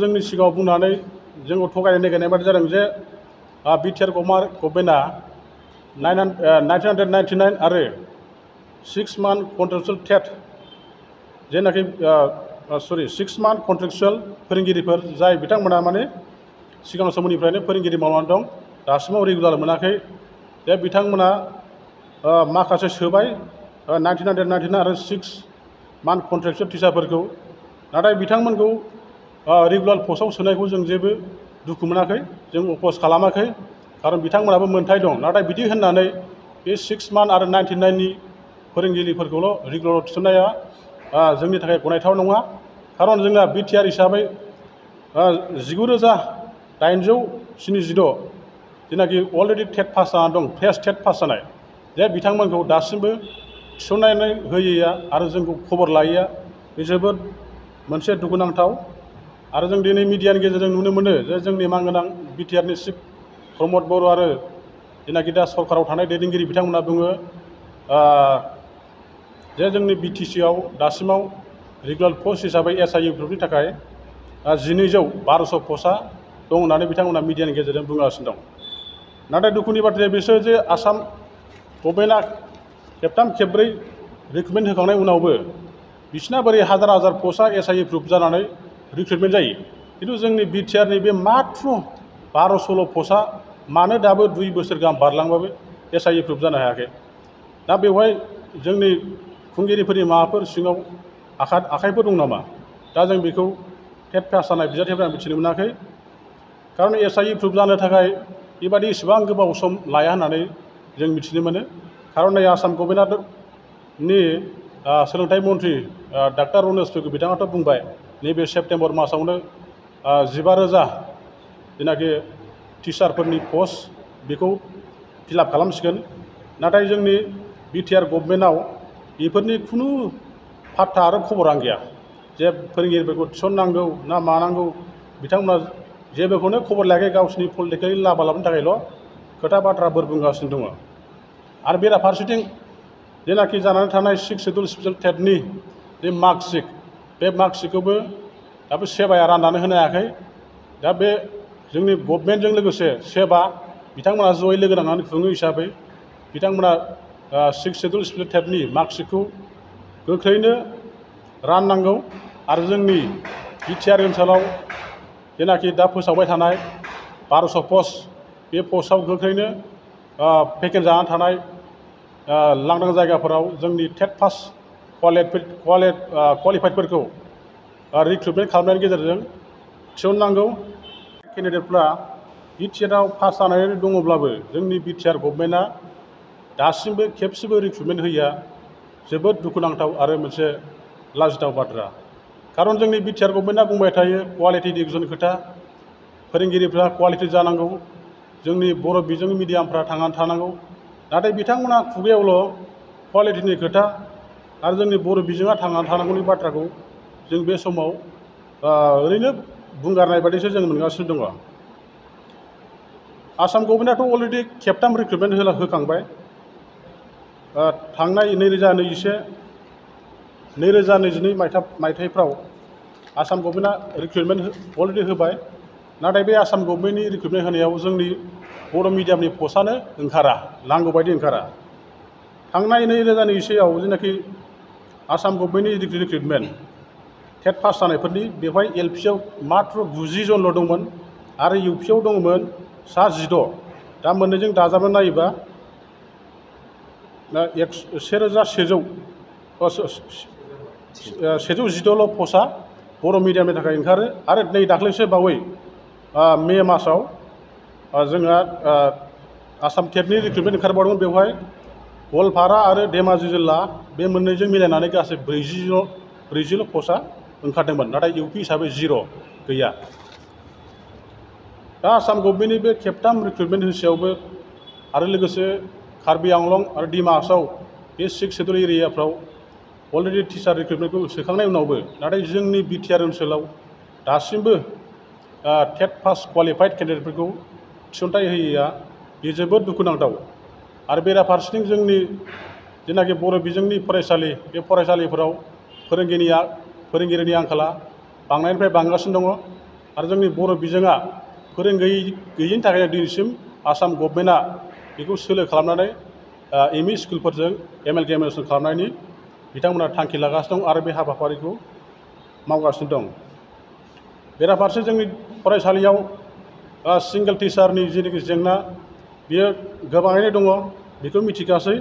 जोंनि सिगाङाव बुंनानै जोंखौ थगायनो नागिरनाय बादि जादों जे BTR गभर्नमेन्टआ 1999 आरो 6 मान्थ कन्ट्रेक्चुएल TET जेनाखि 6 मान्थ कन्ट्रेक्चुएल फोरोंगिरिफोर जाय बिथांमोना माने सिगां समनिफ्रायनो फोरोंगिरि मावनानै दं दासिमाव रेगुलार मोनाखै जे बिथांमोना माखासे सोबाय 1999 आरो 6 मान्थ कन्ट्रेक्चुएल टिचारफोरखौ नाथाय बिथांमोनखौ रेगुलार पस्टआव सोनायखौ जों जेबो दुखु मोनाखै जों अप'ज खालामाखै खारन बिथांमोनाबो मोन्थाय दं नाथाय बिदि होननानै बे 6 मान्थ आरो 99नि फोरोंगिरिफोरखौल' रेगुलार थिसननाया जोंनि थाखाय गनायथाव नङा खारन जोंना BTR हिसाबै 19,876 जेनाखि अलरेडि TET पास जाना दं फ्रेश TET पास जानाय जे बिथांमोनखौ दासिमबो थिसननानै होयैया आरो जोंखौ खबर लायैया बे जोबोद मोनसे दुखुनांथाव आरो जों दिनै मिडियानि गेजेरजों नुनो मोनो जे जोंनि मानगोनां BTRनि चिफ प्रमद बर' आरो जेनाखि दा सरकाराव थानाय दैदेनगिरि बिथांमोना बुङो जे जोंनि BTCआव दासिमाव रेगुलार पस्ट हिसाबै SIU ग्रुपनि थाखाय 1200 पस्टआ दं होननानै बिथांमोना मिडियानि गेजेरजों बुंगासिनो दं नाथाय दुखुनि बाथ्राया बिसोर जे आसाम गभर्नमेन्टआ खेबथाम खेबब्रै रिक्रुटमेन्ट होखांनायनि उनावबो बिसिना बोरै हाजार हाजार पस्टआ SIU ग्रुप जानानै रिक्रुटमेन्ट जायो खिन्थु जोंनि BTRनि बे माथ्र 1200 पस्टआ मानो दाबो 2 बोसोर गाहाम बारलांबाबो SIU ग्रुप जानो हायाखै दा बेवहाय जोंनि खुंगिरिफोरनि माबाफोर सिङाव आखाइफोर दं नामा दा जों बेखौ TET पास जानाय बिजाथिफोरा मिथिनो मोनाखै खारन SIU ग्रुप जानो थाखाय बेबादि इसेबां गोबाव सम लाया होननानै जों मिथिनो मोनो खारन नै आसाम गभर्नमेन्टनि सोलोंथाइ मन्थ्रि डाक्टार रनेस पेगु बिथाङाथ' बुंबाय नैबे सेप्तेम्बर मासावनो 15,000 जेनाखि टिचारफोरनि पस्ट बेखौ फिलआप खालामसिगोन नाथाय जोंनि BTR गभर्नमेन्टआव बेफोरनि खुनु पात्ता आरो खबरानो गैया जे फोरोंगिरिफोरखौ थिसननांगौ ना मानांगौ बिथांमोना जेबोखौनो खबर लायाखै गावसिनि पलिटिकेलि लाबा लाबनि थाखायल' खोथा बाथ्राफोर बुंगासिनो दङ आरो बेराफारसेथिं जेनाखि जानानै थानाय 6 शेड्युल स्पेसियेल TETनि जे मार्कशिट बे मार्कशिटखौबो दाबो सेबाया राननानै होनो हायाखै दा बे जोंनि गभर्नमेन्टजों लोगोसे सेबा बिथांमोना जयै लोगो नांनानै खुङो हिसाबै बिथांमोना 6 शेड्युल स्पेसियेल TETनि मार्कशिटखौ गोख्रैनो राननांगौ आरो जोंनि BTR ओनसोलाव जेनाखि दा फोसावबाय थानाय 1200 पस्ट बे पस्टआव गोख्रैनो भेकेन्ट जानानै थानाय लांदां जायगाफोराव जोंनि TET पास क्वालिफाइडफोरखौ रिक्रुटमेन्ट खालामनायनि गेजेरजों थिसननांगौ केन्डिडेटफ्रा BTRआव पास जानानै दङब्लाबो जोंनि BTR गभर्नमेन्टआ दासिमबो खेबसेबो रिक्रुटमेन्ट होयैया जोबोद दुखुनांथाव आरो मोनसे लाजिथाव बाथ्रा खारन जोंनि BTR गभर्नमेन्टआ बुंबाय थायो क्वालिटि इडुकेसन खोथा फोरोंगिरिफ्रा क्वालिटि जानांगौ जोंनि बर' बिजों मिडियामफ्रा थांनानै थानांगौ नाथाय बिथांमोना खुगायावल' क्वालिटिनि खोथा आरो जोंनि बर' बिजोङा थांनानै थानांगौनि बाथ्राखौ जों बे समाव ओरैनो बुंगारनाय बायदिसो जों मोनगासिनो दङ आसाम गभर्नमेन्टआथ' अलरेडि खेबथाम रिक्रुटमेन्ट होखांबाय थांनाय 2022 मायथाइफ्राव आसाम गभर्नमेन्टआ रिक्रुटमेन्ट अलरेडि होबाय नाथाय बे आसाम गभर्नमेन्टनि रिक्रुटमेन्ट होनायाव जोंनि बर' मिडियामनि पस्टआनो ओंखारा नांगौ बायदि ओंखारा थांनाय 2021आव जेनाखि आसाम गभर्नमेन्टनि रिक्रुटमेन्ट TET पास जानायफोरनि बेवहाय LPआव माथ्र 90 जनल' दंमोन आरो UPआव दंमोन सा 16 दा मोननैजों दाजाबनानै नायोबा 1,116 पस्टआ बर' मिडियामनि थाखाय ओंखारो आरो नै दाख्लैसो बावै मे मासाव जोंहा आसाम TETनि रिक्रुटमेन्ट ओंखारबावदोंमोन बेवहाय गवालपारा आरो धेमाजि जिल्ला बे मोननैजों मिलायनानै गासै 40 पस्टआ ओंखारदोंमोन नाथाय UP हिसाबै 0 गैया दा आसाम गभर्नमेन्टनि बे खेबथाम रिक्रुटमेन्ट होसेयावबो आरो लोगोसे कार्बि आंलं आरो डिमा हासाव बे 6 शेड्युल एरियाफ्राव अलरेडि टिचार रिक्रुटमेन्टखौ सोखांनायनि उनावबो नाथाय जोंनि BTR ओनसोलाव दासिमबो TET पास क्वालिफाइड केन्डिडेटफोरखौ थिसनथाइ होयैया बे जोबोद दुखुनांथाव आरो बेराफारसेथिं जोंनि जेनाखि बर' बिजोंनि फरायसालि बे फरायसालिफोराव फोरोंगिरिनि आंखाला बांनायनिफ्राय बांगासिनो दङ आरो जोंनि बर' बिजोङा गैयिनि थाखायनो दिनैसिम आसाम गभर्नमेन्टआ बेखौ सोलो खालामनानै एमइ स्कुलफोरजों एमएलकेएमएस खालामनायनि बिथांमोना थांखि लागासिनो दं आरो बे हाबाफारिखौ मावगासिनो दं। बेराफारसे जोंनि फरायसालियाव सिंगेल टिचारनि जेनोखि जेंना बेयो गोबाङैनो दङ, बेखौ मिथिखासै।